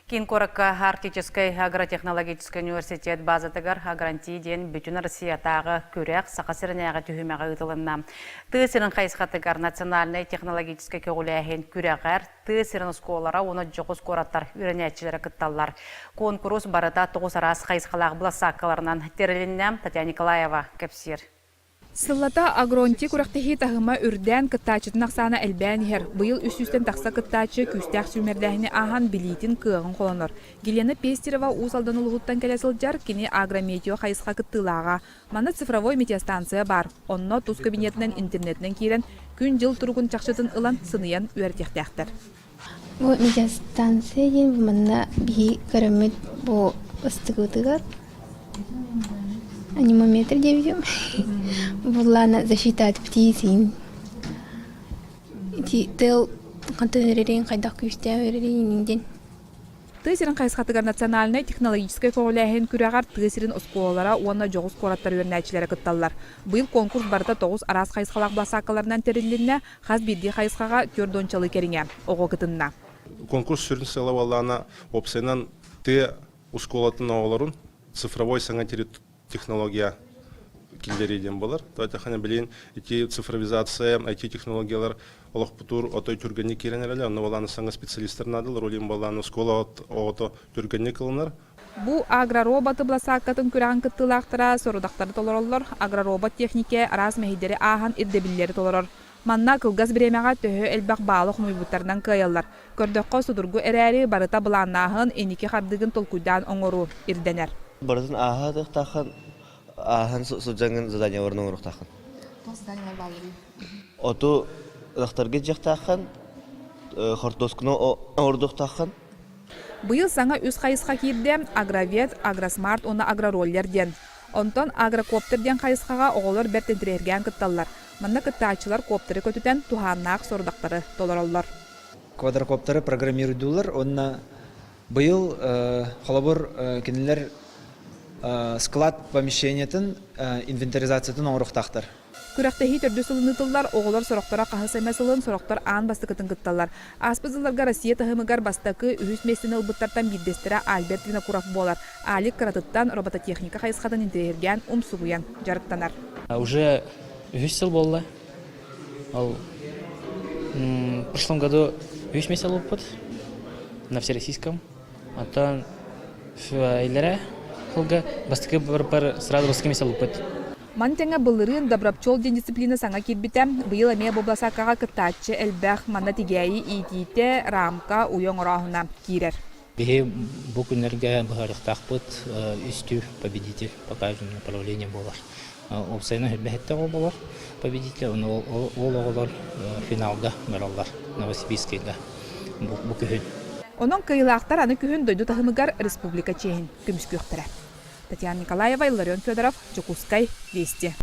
Киин куоракка Арктическай агротехнологическай университет базатыгар Агранти диэн бүтүн Россиятааҕы күрэх Саха сиринээҕи түһүмэҕэ ыытылынна. Тыа сирин хайысхатыгар национальнай технологическай көҕүлээһин күрэҕэр тыа сирин оскуолалара уонна дьоҕус куораттар үөрэнээччилэрэ кытталлар. Куонкурус барыта тоҕус араас хайысхалаах былассааккаларынан тэрилиннэ. Татьяна Николаева кэпсиир. Сыллата Агронти күрэхтэһии таһыма үрдээн, кыттааччытын ахсаана элбээн иһэр. Быйыл үс сүүстэн тахса кыттааччы күүстээх сүүмэрдээһини ааһан билиитин, кыаҕын холонор. Гелена Пестерева Уус Алдан улууһуттан кэлэ сылдьар, кини агрометео хайысха кыттыылааҕа. Манна цифровой метеостанция баар. Онно тус кабинетынан интернетинэн киирэн, күн-дьыл туругун чахчытын ылан, сыныйан үөрэтиэхтээхтэр. Бу метеостанция диэн манна биһи көрөммүт бу ыстыгытыгар анимометр диэбитим буллаана защита от птиц ити тыал хантан эрэрин хайдах күүстээх эрэрин диэн. Тыа сирин хайысхатыгар национальнай технологическай көҕүлээһин күрэҕэр тыа сирин оскуолалара уонна дьоҕус куораттар үөрэнээччилэрэ кытталлар. Быйыл конкурс барыта тоҕус араас хайысхалаах былассааккаларынан тэрилиннэ, Хас биирдии хайысхаҕа түөрт уончалыы кэриҥэ оҕо кытынна. Конкурс сүрүн сыала буоллаҕына, уопсайынан тыа оскуолатын оҕолорун цифровой саҥа технология киллэрии диэн буолар. То это билин ити цифровизация, IT-технологиялар олохпутур отой түргэнник киирэн эрэлэ, онно буолааны саҥа специалистар наадалар, ол иһин буоллааны оскуола оҕото түргэнник ылынар. Бу агроробот быласааккатын күрэҕин кыттыылаахтара сорудахтары толороллор, агроробот техникэ араас мэһэйдэри ааһан ирдэбиллэри толорор. Манна кылгас бириэмэҕэ төһө элбэх баалы хомуйбуттарынан кыайаллар. Көрдөххө, судургу эрээри, барыта былааннааһын, инники хардыыгын толкуйдаан оҥоруу ирдэнэр. Барытын ааһа ааһан сылдьаҥҥын заданиеларын оҥоруохтааххын. Туох заданиелар баалларый? Оту ылахтарга дьиэхтааххын, хортуоскуну оҥордуохтааххын. Быйыл саҥа үс хайысха киирдэ: агровет, агросмарт уонна агророллер диэн. Онтон агрокоптер диэн хайысхаҕа оҕолор бэрт интэриэһиргээн кытталлар. Манна кыттааччылар коптеры көтүтэн туһааннаах сорудахтары толороллор. Квадрокоптеры программируйдууллар уонна быйыл холобур кинилэр склад помещениетын инвентаризациятын оҥоруохтаахтар. Күрэхтэһии төрдүс сылын ыытыллар, оҕолор сорохторо хаһыс эмэ сылын, сорохтор аан бастакытын кытталлар. Ааспыт сылларга Россия таһымыгар бастакы, үһүс миэстэни ылбыттартан биирдэстэрэ Альберт Винокуров буолар. Алик кыратыттан робототехника хайысхатын интэриэһиргээн, умсугуйан дьарыктанар. Уже үһүс сыл буолла. Ол в прошлом году үһүс месяц ылбыппыт на всероссийском. Оттон илэрэ сылга бастакы барбар сразу бастакы месяц ылбыппыт. Маны тэҥэ былырыын Добропчел диэн дисциплина саҥа киирбитэ. Быйыл эмиэ бу быласааккаҕа кыттааччы элбэх. Манна тигээйи иитиитэ, рамка, уйа оҥорооһуна киирэр. Биһи бу күннэргэ быһаарыахтаахпыт үстүү победитель покажем направление буолар. Уопсайынан сүүрбэһиттэ оҕо буолар победитель, ону ол оҕолор финалга бараллар Новосибирскайга бу күһүн. Онон кыайыылаахтар аны күһүн дойду таһымыгар республика чиэһин көмүскүөхтэрэ. Татьяна Николаева, Илларион Федоров, Дьокуускай, Вести.